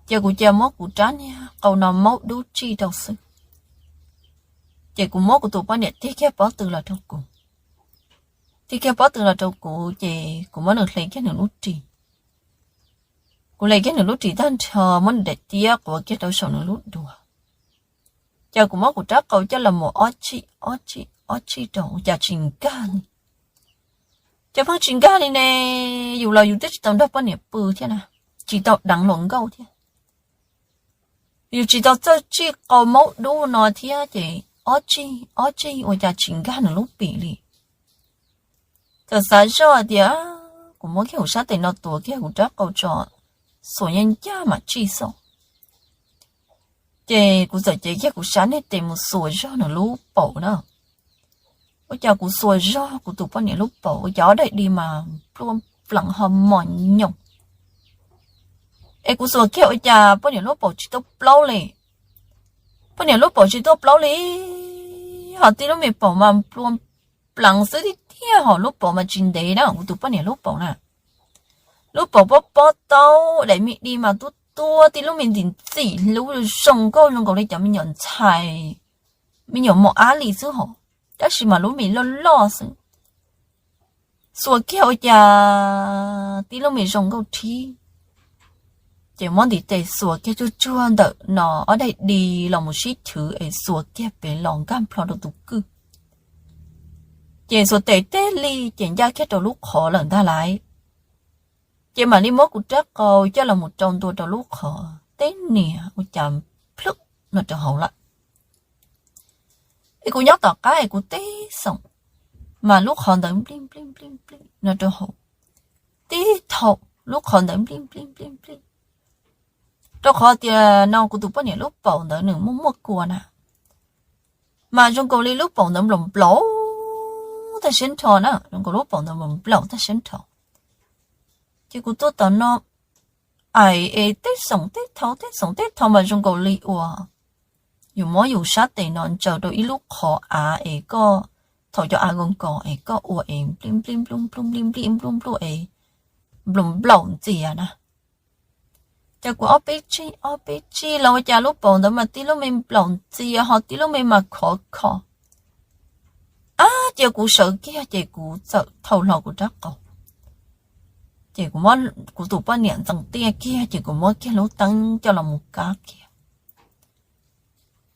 Ces kuv cia muab kuv rab niag qau no maub dub tsij rau xwb. Ces kuv muab kuv tus poj niam tig kiag pob tw los rau kuv. Tig kiag pob tw los rau kuv ces kuv muab nws hle kiag nws lub ris. Kuv hle kiag nws lub ris tag nrho, muab nws daim tiab quav kiag rau saum nws lub duav. Ces kuv muab kuv rab qau coj los mus ob tsij ob tsij ob tsij rau ua cas tsis nkag li. Ces pheej tsis nkag li ne, yus los yus twb tsis tau nrog poj niam pw thiab na, tsis tau deev hluas nkauj thiab, yus tsis tau txawj tsij qau maub dub no thiab ces ob tsij ob tsij ua cas tsis nkag nws lub pim li. Txawm xav zoj tias kuv muab kiag kuv sab tes no tuav kiag kuv rab qau tso, xuas yeej ncaj mam tsij xwb. Ces kuv txawm cev kiag kuv sab niag tes mus xuas zog nws lub paum na. Ua cas kuv xuas zog kuv tus poj niam lub paum ua cas ob daim di mas pluaj plees ho mos nyoos. Es kuv xuas kiag ua cas poj niam lub paum tsis tuaj plaub li. Poj niam lub paum tsis tuaj plaub li, ho tib lub me paum mas plua plees xwb tiag tiag, ho lub paum mas tsis ntev na, kuv tus poj niam lub paum na. Lub paum pob pob taub, daim me di mas tuab tuab, tib lub me ntxim ntxim hlub zoo nkauj zoo nkaus li cov me nyuam ntxhais, me nyuam mos ab li xwb hos, tab sis mas lub me loj loj xwb. Xuas kiag ua cas tib lub me zoo nkauj thib. Ces muab ntiv tes xuas kiag tsuag tsuag ntawm no ob daim di los mus sib chwv es xuas kiag pem los nkag nplho rau tus kwj. Ces xuas tes teg li ces ncaj kiag rau lub qhov lawm ntag lauj. Ces mam li muab kuv rab qau coj los mus rau ntua rau lub qhov, teb niam ua cas plhwb no rau hauv lawm. Es kuv nyob tom qab es kuv tib xoom, mas lub qhov ntawd nplij nplij nplij nplij no rau hauv. Tib thaum lub qhov ntawd nplij nplij nplij nplij, rau qhov tias no kuv tus poj niam lub paum ntawd nws muaj muaj kua na, mas zoo nkaus li lub paum ntawd nplaum nplaum tag siab nrho na, zoo nkaus lub paum ntawd nplaum nplaum tag siab nrho. Ces kuv tuaj tom no, ais es tib xoom tib thaum tib xoom tib thaum mas zoo nkaus li uas yus muab yus sab tes no ntsaws rau ib lub qhov av es koj, thaum cov av nkaus nkaus es koj ua es nplij nplij nplij nplij nplij nplij nplij nplij es nplaum nplaum ntxias na. Ces kuv ob peb tsij ob peb tsij los ua cas lub paum ntawd mas tib lub me nplaum ntxias ho tib lub me mas khov kho. Ab, cia kuv sawv kiag ces kuv txawm thau hlo kuv rab qau. Ces kuv tus poj niam ntxeev tiaj kiag ces kuv muab kiag lub teeb coj los mus kab kiag.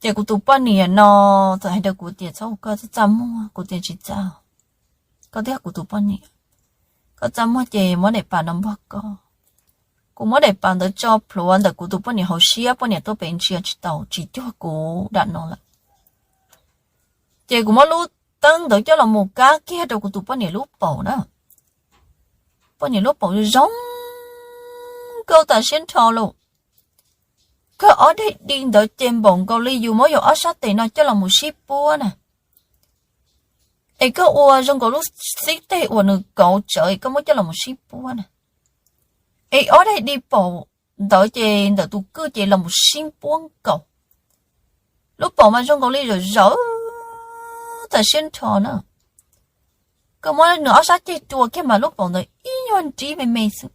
Ces kuv tus poj niam no txawm hais rau kuv tias, txhob ua koj txaj muag. Kuv tias tsis txaj. Koj twb yog kuv tus poj niam, koj txaj muag ces muab daim pam no npog koj. Kuv muab daim pam ntawd tso plhuav ntawm kuv tus poj niam hauv siab, poj niam tuaj pem ntsia tsis tau, tsis cuag kuv dam no lawm. Ces kuv muab lub teeb ntawd coj los mus kab kiag rau kuv tus poj niam lub paum na. Poj niam lub paum zoo nkauj tas siab nrho lauj. Koj ob daim di ntawd ces npaum nkaus li yus muab yus ob sab tes no coj los mus sib puab na. Es koj ua zoo nkaus lub xib teg uas nws kauv tsawv es koj muab coj los mus sib puab na. Es ob daim di paum ntawd ces ntawm tus kwj ces los mus sib puab nkaus. Lub paum mas zoo nkaus li zawm zawv tas siab nrho na. Koj muab nws ob sab ceg rua kiag mas lub paum ntawd ib nyuag nrib me me xwb.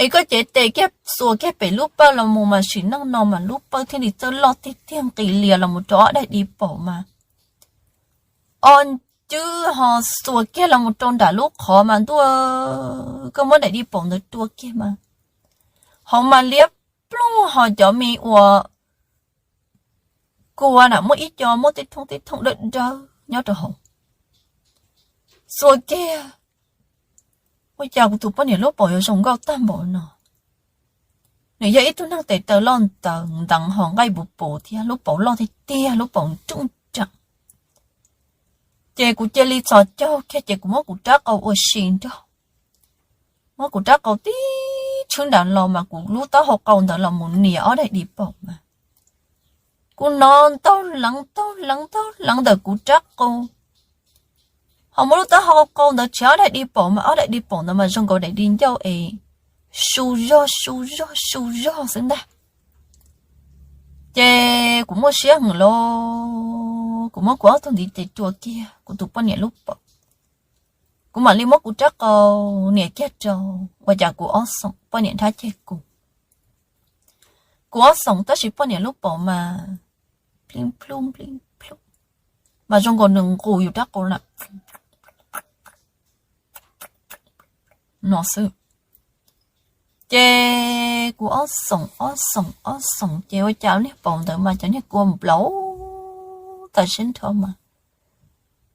Es koj cev tes kiag xuas kiag pem lub pawg los mus mas sim neej no mas lub pawg thiaj li txawj loj tiag tiag nqis lias los mus rau ob daim di paum mas o ncwb ho xuas kiag los mus rau nram lub qhov mas ntuj, koj muab daim di paum ntawd rua kiag mas hauv mas liab ploog ho cov me ua kua na muaj ib co muaj tej thooj tej thooj dawb dawb nyob rau hauv. Xuas kiag, ua cas kuv tus poj niam lub paum yuav zoo nkauj tag npaum no. Nws yog ib tug neeg tes taw loj nteev nteev ho nqaij puv puv thiab lub paum loj tiag tiag, lub paum nruj nreem. Ces kuv cia li txhos caug kiag ces kuv muab kuv rab qau ua si nrog, muab kuv rab qau tib tshwb nram los mas kuv lub taub hau qau ntawd los mus nias ob daim di paum mas kuv hnov ntaug leev ntaug leev ntaug leev ntawm kuv rab qau. Ho muab lub taub hau qau ntawd tshiav ob daim di paum mas ob daim di paum ntawd mas zoo nkaus daim di ncauj es su zog su zog su zog xwb ntag. Ces kuv muaj siab heev lauj, kuv muab kuv ob tug ntiv tes rua kiag kuv tus poj niam lub paum. Kuv mam li muab kuv rab qau nias kiag rau, ua cas kuv ob xoom poj niam nrhab ceg kuv. Kuv ob xoom tab sis poj niam lub paum mas plib plub plib plub, mas zoo nkaus nws nqus yus rab qau na no xwb. Ces kuv ob xoom ob xoom ob xoom ces ua cas niag paum ntawd mas cov niag kua nplaum tas siab nrho mas,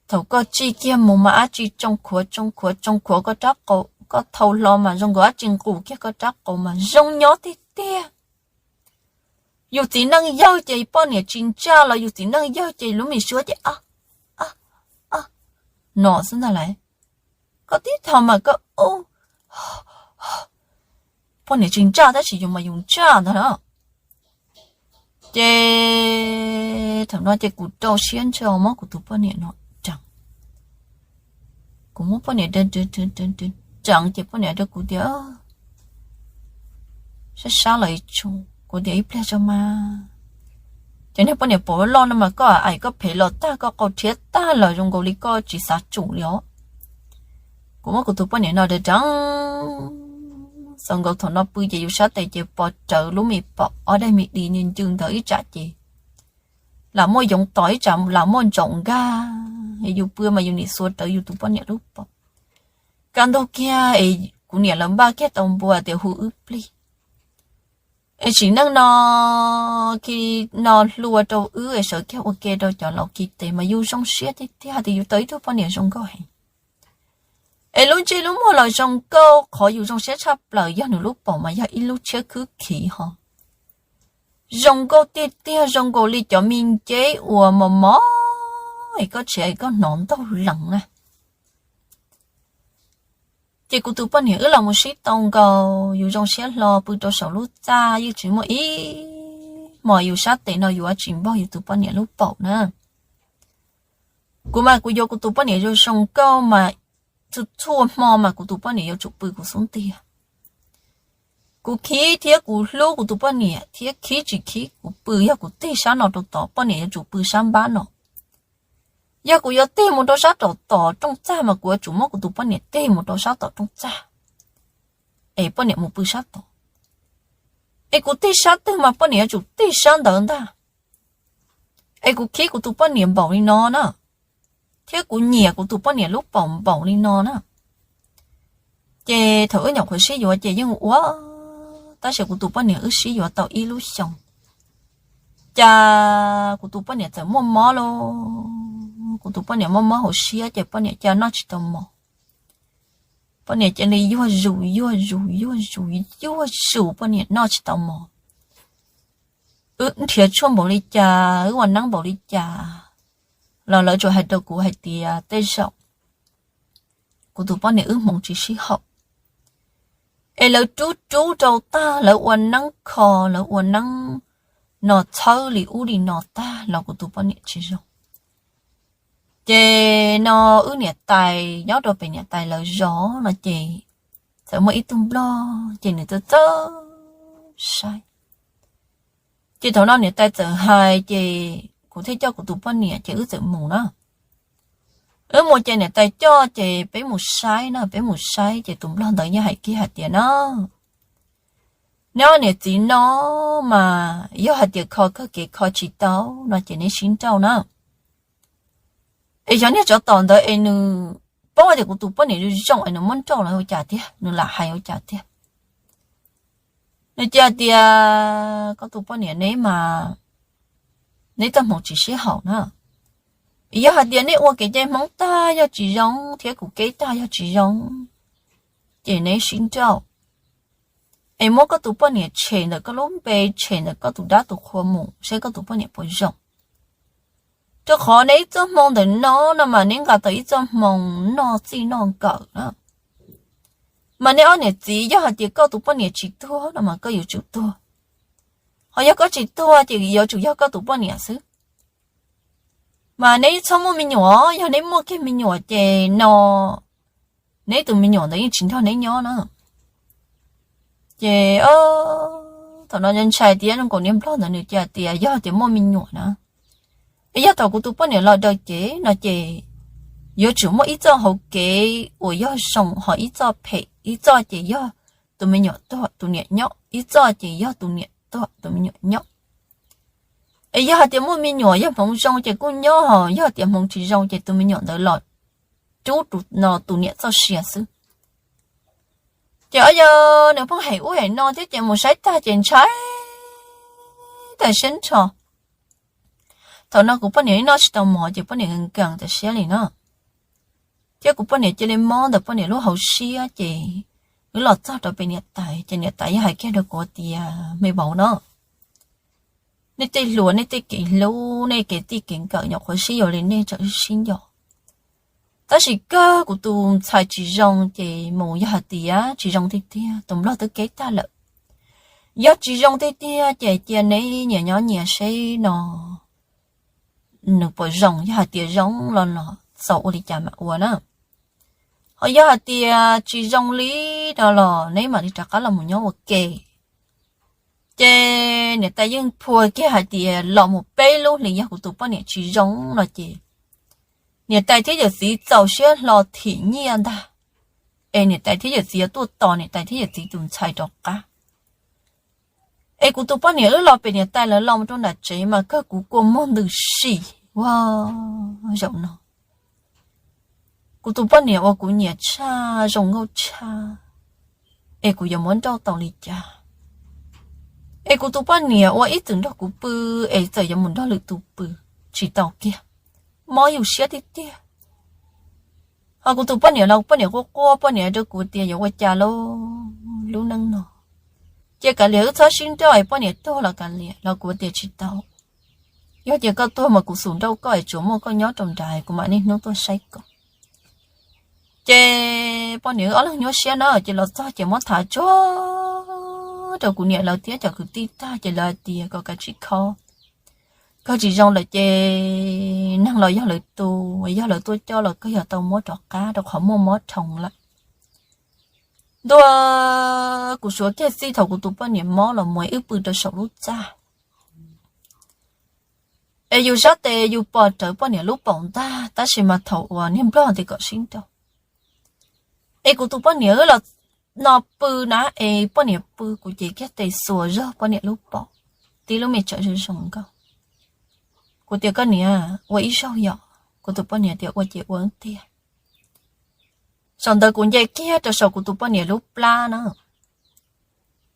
thaum koj tsij kiag mus mas dab tsi tsoo khuav tsoo khuav tsoo khuav koj rab qau, koj thau hlo mas zoo nkaus dab tsi nqus kiag koj rab qau mas zoo nyob tiag tiag. Yus txiv neej yawg ces poj niam tsis ntsaj los yus txiv neej yawg ces lub me suab ces no xwb ntag lauj. Koj tib thaum mas koj, poj niam tsis ntsaj tab sis yus mas yus ntsaj ntag na. Ces thaum no ces kuv rau siab ntso muab kuv tus poj niam no reev. Kuv muab poj niam reev ces poj niam rau kuv tias, sab sab los tsu, kuv tias ib pliag tso mas. Cov niag poj niam paum loj no mas koj aim koj phem los tag koj qau rhiab tag lawm zoo nkaus li koj tsis xav tsum li os. Kuv muab kuv tus poj niam no reev reev, xaus nkaus thaum no pw ces yus sab tes ces pos rawv lub me pom ob daim me di ncw ncw ntawd ib tsam ces lam muaj yoov tos ib tsam lam muaj ntsaum nkag, yus pw mas yus nim xuas rawv yus tus poj niam lub paum. Kaj ntug kiag es kuv niam lawv npaj kiag tau npua tias hu wb plig es sim neej no khi no hlua rau wb es sawv kiag ua ke rau cov laus khi tes mas yus zoo siab tiag tiag tias yus tau ib tug poj niam zoo nkauj heev. Es lub ntsej lub muag los zoo nkauj, qhov yus zoo siab tshaj plaws yog nws lub paum mas yog ib lub tshiab khwb khiv ho zoo nkauj tiag tiag zoo nkaus li cov me nceb uas mos mos es koj tsis es koj hnov ntaug lees na. Ces kuv tus poj niam wb los mus sib tau nkaus yus zoo siab hlo pw rau saum lub txaj yeej tsis muaj ib hmos yus sab tes no yuav tsis npog yus tus poj niam lub paum na. Kuv mas kuv yuav kuv tus poj niam zoo zoo nkauj mas txhua txhua hmo mas kuv tus poj niam yuav tsum pw kuv xub ntiag. Kuv khib thiab kuv hlub kuv tus poj niam thiab khib tsis khib kuv pw yog kuv tig sab no rau tod poj niam yuav tsum pw sab npab no. Yog kuv yuav tig mus rau sab tom tom rooj txag mas kuv yuav tsum muab kuv tus poj niam tig mus rau sab tom rooj txag es poj niam mus pw sab tod. Es kuv tig sab twg mas poj niam yuav tsum tig sab ntawd ntag. Es kuv khib kuv tus poj niam npaum li no na, thiab kuv nyiam kuv tus poj niam lub paum npaum li no na. Ces thaum wb nyuam qhuav sib yuav ces yeej ua, tab sis kuv tus poj niam wb sib yuav tau ib lub xyoos, cas kuv tus poj niam txawm muaj mob lauj. Kuv tus poj niam muaj mob hauv siab ces poj niam cia noj tsis tau mov. Poj niam cia li yuag zus yuag zus yuag zus yuag zus, poj niam noj tsis tau mov. Wb nrhiav tshuaj npaum li cas, wb ua neeb npaum li cas los lawv tsuas hais rau kuv hais tias tej zaum kuv tus poj niam wb hmoov tsis sib haum. Es lawv rub rub rau tag, lawv ua neeb kho, lawv ua neeb no txhawb li ub li no tag los kuv tus poj niam tsis zoo. Ces no wb niam tais nyob rau pem niam tais lawv zos no ces txawm muaj ib tug nplog ces nws txawj txawj saib. Ces thaum no niam tais txawm hais ces kuv thiaj coj kuv tus poj niam ces wb txawm mus na. Wb mus ces niam tais coj ces peb mus saib na, peb mus saib ces tus nplog ntawd yeej hais kiag hais tias na, neb ob niam txiv no mas yog hais tias kho kawg kev kho tsis tau no ces neb sib nrauj na. Es xyov niag tsov tom ntawd es nws paub tias kuv tus poj niam zoo zoo es nws muab nrauj los ua cas tiag, nws lam hais ua cas tiag. Nws cia tias koj tus poj niam neb mas neb txoj hmoov tsis sib haum na. Yog hais tias neb ua kev cai Hmoob tag yog tsis zoo thiab kuv kev tag yog tsis zoo, ces neb sib nrauj. Es muab koj tus poj niam tshem ntawm koj lub npe, tshem ntawm koj tus dab tus qhua mus saib koj tus poj niam puas zoo. Rau qhov neb ib txoj hmoo ntawm no no mas neb nqa tau ib txoj hmoo noj txij noj nkawm na. Mas neb ob niam txiv yog hais tias koj tus poj niam tsis tuag no mas koj yuav tsum tuag. Ho yog koj tsis tuag ces yuav tsum yog koj tus poj niam xwb. Mas neb txhob muaj me nyuam, yog neb muaj kiag me nyuam ces no neb tus me nyuam ntawd yeej tsis nrog neb nyob na. Ces thaum no ntshai tias zoo nkaus niag nplog ntawd nws cia tias yog tias muaj me nyuam na, es yog thaum kuv tus poj niam los daws ces no ces yuav tsum muaj ib txoj hauv kev uas yog zoo ho ib txoj phem, ib txoj ces yog tus me nyuam tuag tus niam nyob, ib txoj ces yog tus niam tuag tus me nyuam nyob. Es yog hais tias muaj me nyuam yog hmoov zoo ces kuj nyob, ho yog tias hmoov tsis zoo ces tus me nyuam ntawd los rub no tus niam txoj sia xwb. Ces o yog nws pheej hem ub hem no thiab ces mus saib tag ces ntshai tas siab nrho. Thaum no kuv poj niam noj tsis tau mov ces poj niam nkees tas siab li no, thiab kuv poj niam cia li mob ntawm poj niam lub hauv siab ces wb los txog rau pem niam tais ces niam tais yeej hais kiag rau kuv tias me vauv no, nej tej hluas nej tej kev hlub nej kev txij kev nkawm nyuam qhuav sib yuav li nej tseem sib nco. Tab sis kawg kuv tus ntxhais tsis zoo ces mus yog hais tias tsis zoo tiag tiag tus nplog twb keb tag lawm. Yog tsis zoo tiag tiag ces cia neb nyias nyob nyias seb no nws puas zoo, yog hais tias zoo los los txaus ua li cas mam ua na. Ho yog hais tias tsis zoo li no los neb mam li rov qab los mus nyob ua ke. Ces niam tais yeej phua kiag hais tias los mus peb lub hli yog kuv tus poj niam tsis zoo no ces niam tais thiab yawm txiv txaus siab hlo thim nyiaj ntag, es niam tais thiab yawm txiv yuav tuaj tos niam tais thiab yawm txiv tus ntxhais rov qab. Es kuv tus poj niam wb los pem niam tais lawv los mus rau nram tsev mas kawg kuv kua muag ntws si, ua zaum no kuv tus poj niam uas kuv nyiam tshaj zoo nkauj tshaj, es kuv yuav muab nrauj tau li cas? Es kuv tus poj niam uas ib txwm nrog kuv pw, es txawm yuav mus nrog lwm tus pw, tsis tau kiag, mob yus siab tiag tiag. Ho kuv tus poj niam los poj niam quaj quaj, poj niam rau kuv tias yuav ua cas lauj, lub neej no cia kav liam wb txhob sib nrauj es poj niam tuag los kav liam los kuv tias tsis tau. Yog tias koj tuag mas kuv xum nrauj koj es tsuas muaj koj nyob rau nrad kuv mam niaj hnub tuaj saib koj. Ces poj niam wb ob leeg nyuaj siab na ces los txog ces muab tham tsuag rau kuv niam lawv thiab cov kwv tij tag ces lawv hais tias kom kav tsij kho, koj tsis zoo lawm ces neeg los yog lawv tus, yog lawv tuaj coj los koj yog tau muab rov qab rau qhov muaj mob dhau lawm. Ntuj, kuv suav kiag txij thaum kuv tus poj niam mob los mus wb pw rau saum lub txaj. Es yus sab tes yus pom rawv poj niam lub paum ntag, tab sis mas thaum uas niag nplog tias kom sib nrauj, es kuv tus poj niam wb los no pw na, es poj niam pw kuv cev kiag tes xuas zog poj niam lub paum, tib lub me tsawv zoo zoo nkauj. Kuv tias koj niam ua ib zaug yom, kuv tus poj niam tias ua ces ua tiag. Saum ntawd kuv nce kiag rau saum kuv tus poj niam lub plab na,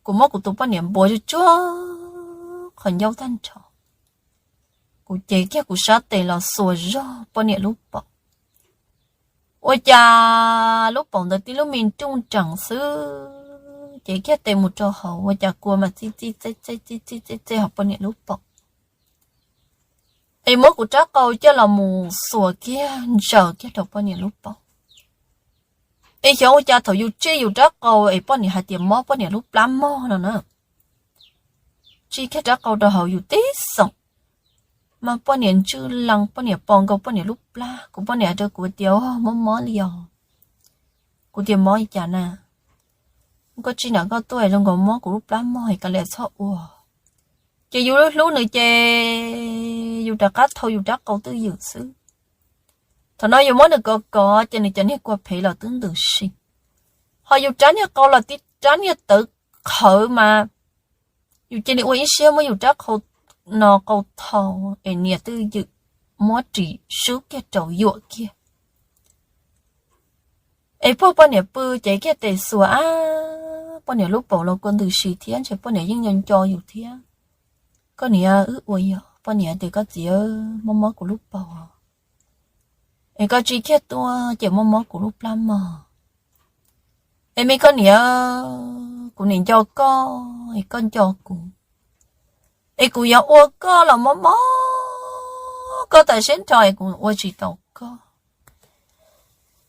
kuv muab kuv tus poj niam npuav tsuag tsuag qhov ncauj tag nrho, kuv cev kiag kuv sab tes los xuas zog poj niam lub paum. Ua cas lub paum ntawd tib lub me nruj nreem xwb, cev kiag tes mus rau hauv ua cas kua mas txij txij txej txej txij txij txej txej hauv poj niam lub paum. Es muab kuv rab qau coj los mus xuas kiag ntsaws kiag rau poj niam lub paum. Es xyov ua cas thaum yus tsij yus rab qau es poj niam hais tias mob poj niam lub plab mog no na, tsij kiag rab qau rau hauv yus tib xoom, mas poj niam ntswj lees, poj niam pos nkaus poj niam lub plab. Kuv poj niam rau kuv tias mob mob li os. Kuv tias mob li cas na? Koj tsij nram koj tuaj zoo nkaus mob kuv lub plab mog, kav liam txhob ua. Ces yus hlub hlub nws ces yus rov qab thau yus rab qau twj ywm xwb. Thaum no yus muab nws kov kov ces nws cov niag kua phev los twb ntws si. Ho yus rab niag qau los tib rab niag tawv qhawv mas yus cia li ua ib siab muab yus rab qau no qau thau es nias twj ywm, muab ris swb kiag rau yuam kiag. Es pog poj niam pw ces kiag tes xuas ab, poj niam lub paum los kua ntws si thiab ntshe poj niam yeej nco nco yus thiab. Koj niam, wb ua yog poj niam tias koj txiv, mob mob kuv lub paum, es koj tsij kiag tuaj ces mob mob kuv lub plab mog. Es me koj niam, kuv niam nco koj es koj nco kuv, es kuv yuav ua koj los mob mob koj tas siab nrho es kuv ua tsis tau koj.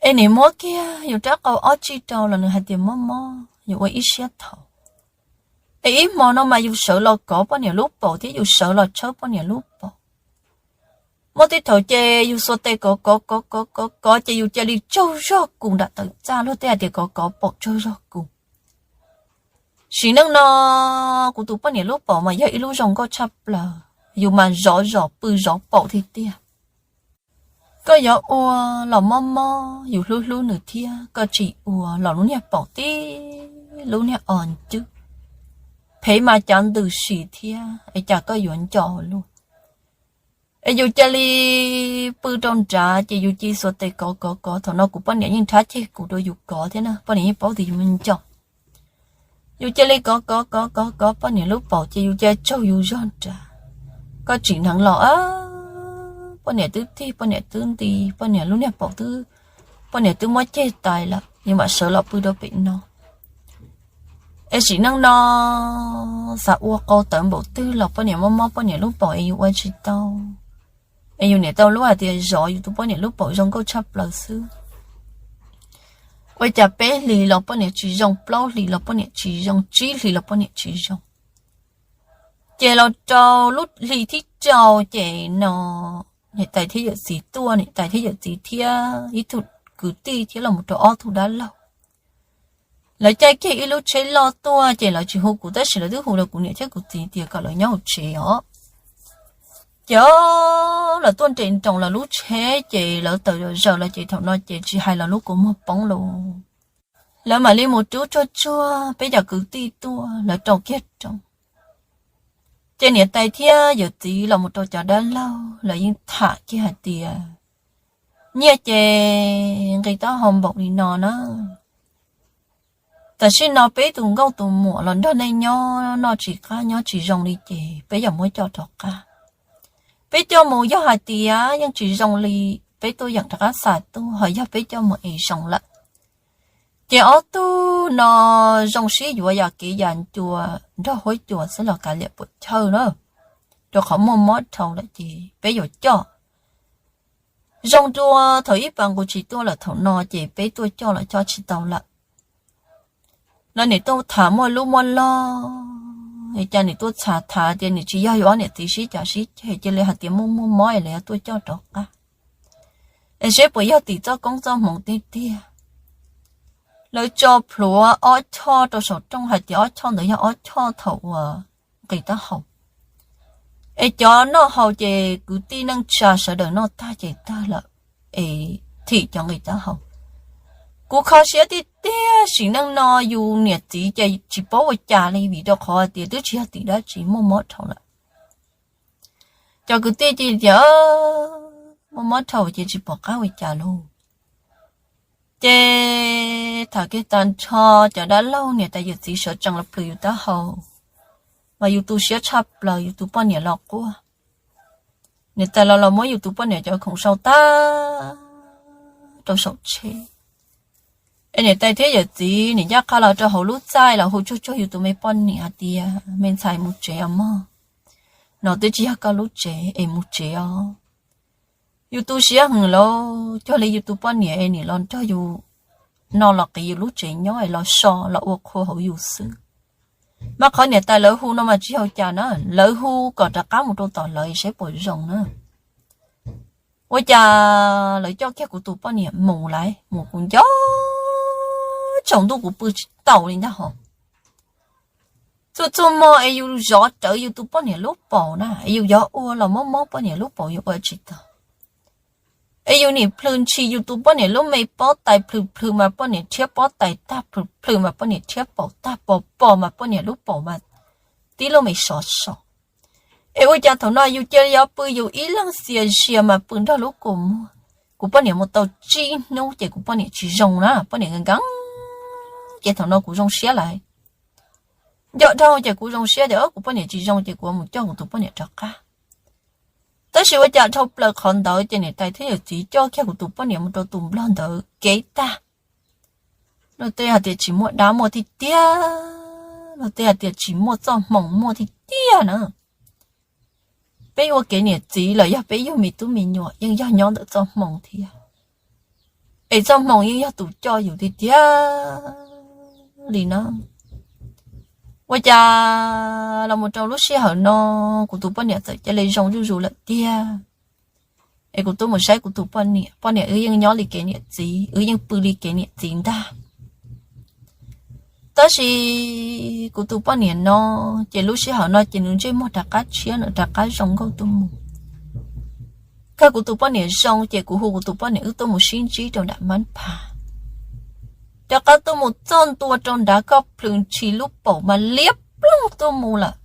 Es nim muab kiag yus rab qau ob tsij rau los nws hais tias mob mob, yus ua ib siab thau. Es ib hmo no mas yus sawv los kov poj niam lub paum thiab yus sawv los tshawb poj niam lub paum. Muaj tej thaum ces yus xuas tes kov kov kov kov kov kov ces yus cia li tsaug zog kus nram tawm txaj, luag tej hais tias kov kov paum tsaug zog kus. Sim neej no kuv tus poj niam lub paum mas yog ib lub zoo nkauj tshaj plaws, yus mas zov zov pw zov paum tiag tiag. Koj yuav ua los mob mob yus hlub hlub nws thiab koj tsis ua los lub niag paum tib lub niag os ncwb. phem mas cav ntws sim thiab es cas koj yuav nco luaj. Es yus cia li pw rau nrad ces yus cia li xuas tes kov kov kov. Thaum no kuv poj niam yeej nrhab ceg kuv rau yus kov thiab na, poj niam yeej paub tias yus me nco. Yus cia li kov kov kov kov kov poj niam lub paum ces yus cia li tsaug yus zog nrad. Koj tsim neev los, poj niam twb tig, poj niam twb nti, poj niam lub niag paum twb, poj niam twb muab ceg tais lawm, yus mam sawv los pw rau pem no. Es sim neej no xav ua qau tawv npaum twg los poj niam mob mob poj niam lub paum es yus ua tsis tau. Es yus niam tau lub hais tias zov yus tus poj niam lub paum zoo nkauj tshaj plaws xwb. Ua cas peb hlis los poj niam tsis zoo, plaub hlis los poj niam tsis zoo, tsib hlis los poj niam tsis zoo. Ces los rau lub hli thib rau ces no niam tais thiab yawm txiv tuaj, niam tais thiab yawm txiv thiab ib tug kwv tij thiab los mus rau ob tug dab laug. Lawv caij kiag ib lub tsheb loj tuaj ces lawv tsis hu kuv tab sis lawv twb hu rau kuv niam thiab kuv txiv tias kom lawv nyob hauv tsev os. Ces lawv tuaj nres nroos lawv lub tsheb ces lawv tawm zom zaws los ces thaum no ces tsis hais los lub kua muag poob los. Lawv mam li mus rub tsuag tsuag peb cov kwv tij tuaj, lawv rau kiag roo. Ces niam tais thiab yawm txiv los mus rau cov dab laug, lawv yeej tham kiag hais tias, nyiaj ces nqi taub hau npaum li no na. Tam sim no peb tus nkauj tus muam los nrog nej nyob noj tsis qab nyob tsis zoo li ces peb yuav muab coj rov qab. Peb coj mus yog hais tias yeej tsis zoo li peb tuaj yeem rov qab xa tuaj, ho yog peb coj mus es zoo lawm ces ob tug no zoo sib yuav yam kev yam ncua nrog huab cua xwb los kav liam puam chawj na, rau qhov muaj mob dhau lawm ces peb yuav coj. Zoo dua thaum ib pas nqus tsis tuaj lawm, thaum no ces peb tuaj coj los coj tsis tau lawm. Lawv niam tuaj tham muaj lub muaj log, es cas niam tuaj txham tham tias niam tsis yog yus ob niam txiv sib cav sib ceg, cia li hais tias muaj muaj mob es lawv yuav tuaj coj rov qab. Es seb puas yog tim txoj koob txoj hmoov tiag tiag. Lawv tso plhuav ob choj rau saum rooj hais tias ob choj ntawd yog ob choj thaum uas nqis taub hau. Es cov noj haus ces kwv tij neej tsa sawv daws noj tag ces tag lawm, es thim cov nqis taub hau. Kuv kho siab tiag tiag, sim neej no yus niam txiv ces tsis paub ua cas li vim rau qhov tias twb tsis yog tim dab tsi muaj mob dhau lawm. Cov kwv tij ces tias muaj mob dhau ces tsis pom qab ua cas lauj. Ces tham kiag tag nrho cov dab laug niam tais yawm txiv sawv tsees los plhws yus taub hau, mas yus tu siab tshaj plaws, yus tus poj niam los quaj. Niam tais los los muab yus tus poj niam cov khoom sau tag rau saum tsheb. Es niam tais thiab yawm txiv nim ncaj qha los rau hauv lub txaij los hu tsuag tsuag yus tus me poj niam hais tias, me ntxhais, mus tsev os mog, no twb tsis yog koj lub tsev es mus tsev os. Yus tu siab heev lauj, cuag li yus tus poj niam es nim los nrog yus no los qiv yus lub tsev nyob es los so los ua qhua hauv yus xwb. Mas qhov niam tais lawv hu no mas tsis hau cas na, lawv hu kom rov qab mus rau tom lawv saib puas zoo na. Ua cas lawv coj kiag kuv tus poj niam mus lawm, mus kuv nco tsaus ntuj kuv pw tsis tau li ntag hos. Txhua txhua hmo es yus zov rawv yus tus poj niam lub paum na, es yus yuav ua los mob mob poj niam lub paum yus ua tsis tau. Es yus nim plhws ntshis yus tus poj niam lub me pob tais, plhws plhws mas poj niam rhiab pob tais tag, plhws plhws mas poj niam rhiab paum tag, pos pos mas poj niam lub paum mas tib lub me sov so. Es ua cas thaum no yus cia li yuav pw yus ib leeg xias zias mas pw nrog lub kua muag. Kuv poj niam mus tau tsib hnub ces kuv poj niam tsis zoo na, poj niam nkees nkees, ces thaum no kuv zoo siab lawm. Nco dhau ces kuv zoo siab tias kuv poj niam tsis zoo ces kuv mus coj kuv tus poj niam rov qab. Tab sis ua cas dhau plaws qhov ntawd ces niam tais thiab yawm txiv coj kiag kuv tus poj niam mus rau tus nplog ntawd kev tag. Luag tej hais tias tsis muaj dab muaj tiag tiag, luag tej hais tias tsis muaj txoj hmoo muaj tiag tiag na. Peb ua kev niam txiv los yog peb yug me tub me nyuam yeej yog nyob ntawm txoj hmoo thiab, es txoj hmoo yeej yog tus coj yus tiag tiag li na. Ua cas los mus rau lub sij hawm no kuv tus poj niam txawm cia li zoo zuj zus lawm tiag. Es kuv tuaj mus saib kuv tus poj niam, poj niam wb yeej nyob li kev niam txiv, wb yeej pw li kev niam txiv ntag. Tab sis kuv tus poj niam no, ces lub sij hawm no ces nws ntsej muag rov qab tshiab, nws rov qab zoo nkauj tuaj mus. Kawg kuv tus poj niam zoo ces kuv hu kuv tus poj niam wb tuaj mus sib ntsib rau nram mab pha. Rov qab tuaj mus txog ntua rau nrad, koj plhws ntshis lub paum mas liab tuaj mus lawm.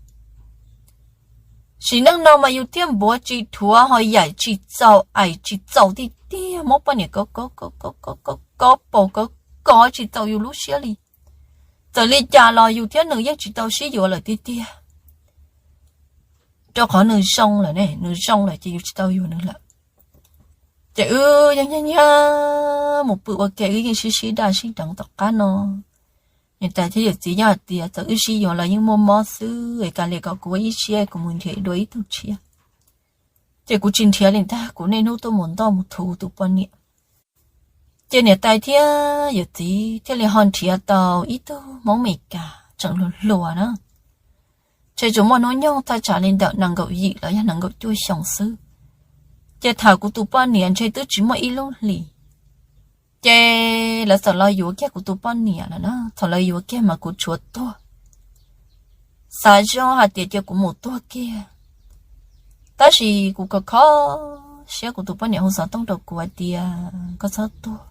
Sim neej no mas yus thiaj npuav tsis dhuav ho yaim tsis txaus aim tsis txaus tiag tiag, muab poj niam kov kov kov kov kov kov paus kov kov tsis txaus yus lub siab li. Txawm li cas los yus thiab nws yeej tsis tau sib yuav lawm tiag tiag, rau qhov nws zoo lawm ne, nws zoo lawm ces yus tsis tau yuav nws lawm. Ces wb yeej nyiag nyiag mus pw ua ke, wb yeej sib sib daj sib deev tom qab no. Niam tais thiab yawm txiv yeej hais tias txawm wb sib yuav los yeej muaj mob xwb es kav liam kom kuv ua ib siab kuv mus nrhiav dua ib tug tshiab. Ces kuv tsis nrhiav li ntag, kuv niaj hnub tuaj mus ntoj mus thuv tus poj niam. Ces niam tais thiab yawm txiv thiaj li ho nrhiav tau ib tug Hmoob Meskas tseem hluas hluas na, ntshe tsuas muaj hnub nyoog thaj tsam li ntawm nees nkaum yim los yog nees nkaum cuaj xyoos xwb. Ces thaum kuv tus poj niam ntshe twb tsis muaj ib lub hlis, ces lawv txawm los yuav kiag kuv tus poj niam lawm na. Thaum lawv yuav kiag mas kuv tshuav tuag, xav zoj hais tias cia kuv mus tuag kiag. Tab sis kuv kho kho siab, kuv tus poj niam hu xov tooj rau kuv hais tias koj txhob tuag,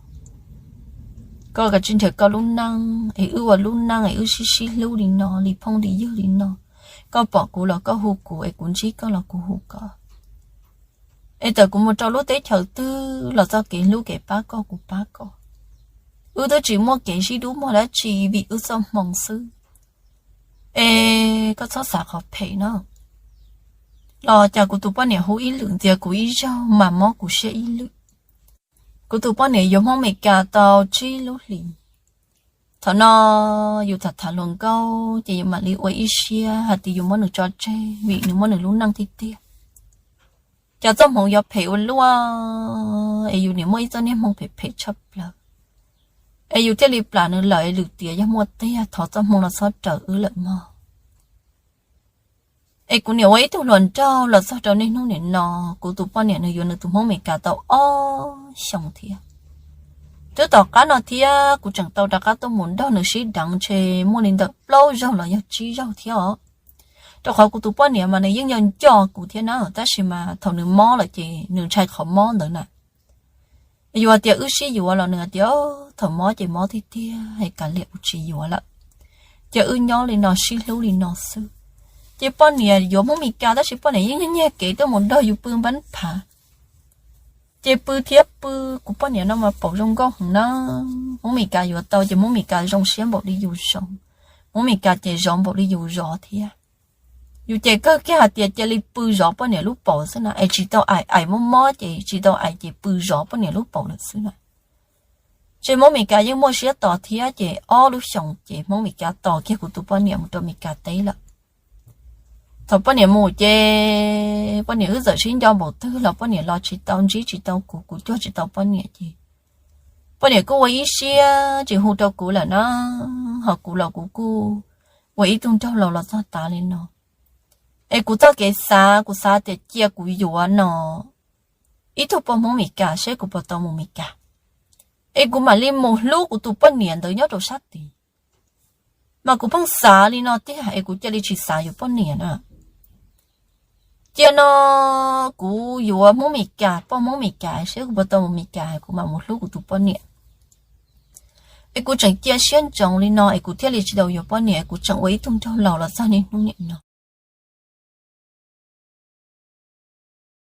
koj kav tsij nrhiav koj lub neej es wb ua lub neej es wb sib sib hlub li no li phooj li ywg li no. Koj pom kuv los koj hu kuv, es kuv ntsib koj los kuv hu koj. Es txawm kuv mus rau lub teb chaws twg los txoj kev hlub kev pab koj kuv pab koj. Wb twb tsis muaj kev sib dub muag dab tsi vim wb txoj hmoo xwb. Es koj txhob xav qhov phem no. Los cas kuv tus poj niam hu ib lwm ntxias kuv ib zaug mas mob kuv siab ib lwm. Kuv tus poj niam yuav Hmoob Meskas tau tsib lub hlis. Thaum no yus tham tham hluas nkauj ces yus mam li ua ib siab hais tias yus muab nws tso tseg vim nws muaj nws lub neej tiag tiag. Cas txoj hmoov yuav phem ua luaj, es yus niam muaj ib txoj niag hmoo phem phem tshaj plaws, es yus thiaj li plam nws lawm, es lwm tiam yog muaj tiag thov txoj hmoo no txhob raws wb lawm mog. Es kuv niam ua ib tug hluas nraug los txog rau niaj hnub nim no, kuv tus poj niam nws yuav nws tus Hmoob Meskas tau ob xyoos thiab. Twb tom qab no thiab kuv tseem tau rov qab tuaj mus nrog nws sib deev ntshe muaj li ntawm plaub zaug los yog tsib zaug thiab os. Rau qhov kuv tus poj niam mas nws yeej nco nco kuv thiab na, tab sis mas thaum nws mob lawm ces nws ntshai qhov mob ntawd na. Yus hais tias wb sib yuav los nws hais tias thaum mob ces mob tiag tiag es kav liam kuv tsis yuav lawm, cia wb nyob li no sib hlub li no xwb. Ces poj niam yuav Hmoob Meskas tab sis poj niam yeej nyiag kev tuaj mus nrog yus pw npab phav. Ces pw thiab pw, kuv poj niam no mas paum zoo nkauj heev na. Hmoob Meskas yuav tau ces Hmoob Meskas zoo siab npaum li yus zoo, Hmoob Meskas ces zov npaum li yus zov thiab. Yus ces kawg kiag hais tias cia li pw zov poj niam lub paum xwb na, es tsis tau aim, aim mob mob ces tsis tau aim ces pw zov poj niam lub paum lawm xwb na. Ces Hmoob Meskas yeej muaj siab tos thiab ces ob lub xyoos ces Hmoob Meskas tos kiag kuv tus poj niam mus rau Meskas teb lawm. Thaum poj niam mus ces poj niam wb txawm sib nco npaum twg los poj niam los tsis tau, ntsib tsis tau kuv, kuv cuag tsis tau poj niam ces poj niam kuj ua ib siab tsis hu rau kuv lawm na, ho kuv los kuv kuj ua ib tug nraug laus los txog tav li no. Es kuv txoj kev xav, kuv xav tias cia kuv yuav no ib tug poj Hmoob Meskas seb kuv puas tau mus Meskas, es kuv mam li mus hlub kuv tus poj niam ntawd nyob rau sab tid. Mas kuv pheej xav li no tiag es kuv cia li tsis xav yuav poj niam na. Cia no kuv yuav Hmoob Meskas, poj Hmoob Meskas seb kuv puas tau mus Meskas, kuv mam mus hlub kuv tus poj niam. Es kuv tseem cia siab ntsoov li no es kuv thiaj li tsis tau yuav poj niam, kuv tseem ua ib tug nraug laus los txog niaj hnub nim no.